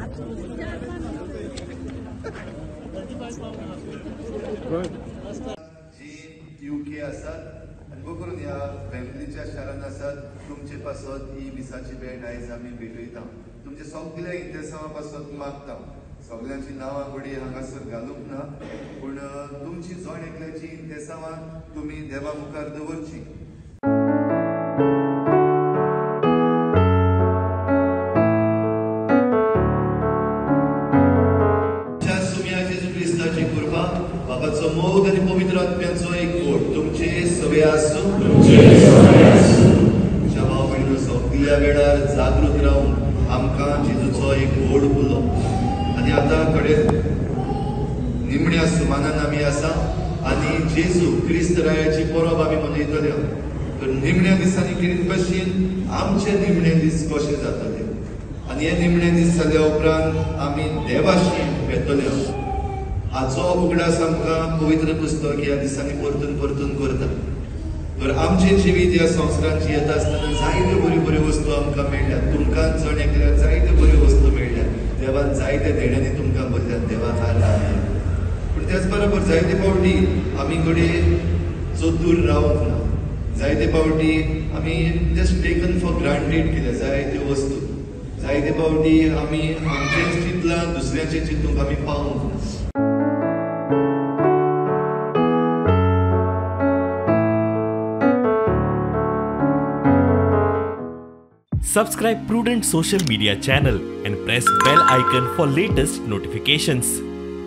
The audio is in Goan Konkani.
जी युके आसात आनी करून ह्या फॅमिलीच्या शारान आसात तुमचे पासत ही मिसाची भेट आयज आमी भेटयता. तुमचे सगल्या इंतेसांवा पासत मागता. सगल्यांची नांवां घडये हांगासर घालूंक ना, पूण तुमची जण एकल्याची इंतेसांवां तुमी देवा मुखार दवरची. जेजू क्रिस्ताची कृपा, बाबाचो मोग आनी पवित्र आत्म्याचो एक गोड तुमचे सगळे आसूं. तुमच्या भाव भयणीनो, सगल्या वेळार जागृत रावून आमकां जेजूचो एक गोड उलो. आनी आतां कडेन निमण्या सुमानान आमी आसा आनी जेजू क्रिस्त रायाची परब आमी मनयतले. तर निमण्या दिसांनी कितें भशेन आमचे निमणे दीस कशे जातले आनी हे निमणे दीस जाल्या उपरांत आमी देवाशी वेतले हाचो उगडास आमकां पवित्र पुस्तक ह्या दिसांनी परतून परतून करता. तर आमचें जिवीत ह्या संवसारांत जियेता आसतना जायत्यो बऱ्यो बऱ्यो वस्तू आमकां मेळ्ळ्यात. तुमकां जण एकल्याक जायत्यो बऱ्यो वस्तू मेळ्ळ्यात. देवान जायत्या देण्यांनी तुमकां भरल्यात, देवाक आराधना. पूण त्याच बरोबर जायते फावटी आमी घडये चतूर रावंक ना. जायते फावटी आमी जस्ट टेकन फॉर ग्रांटेड केल्या जायत्यो वस्तू. जायते फावटी आमी आमचेंच चिंतलां, दुसऱ्याचें चिंतूंक आमी पावूंक ना. Subscribe Prudent Social Media channel and press bell icon for latest notifications.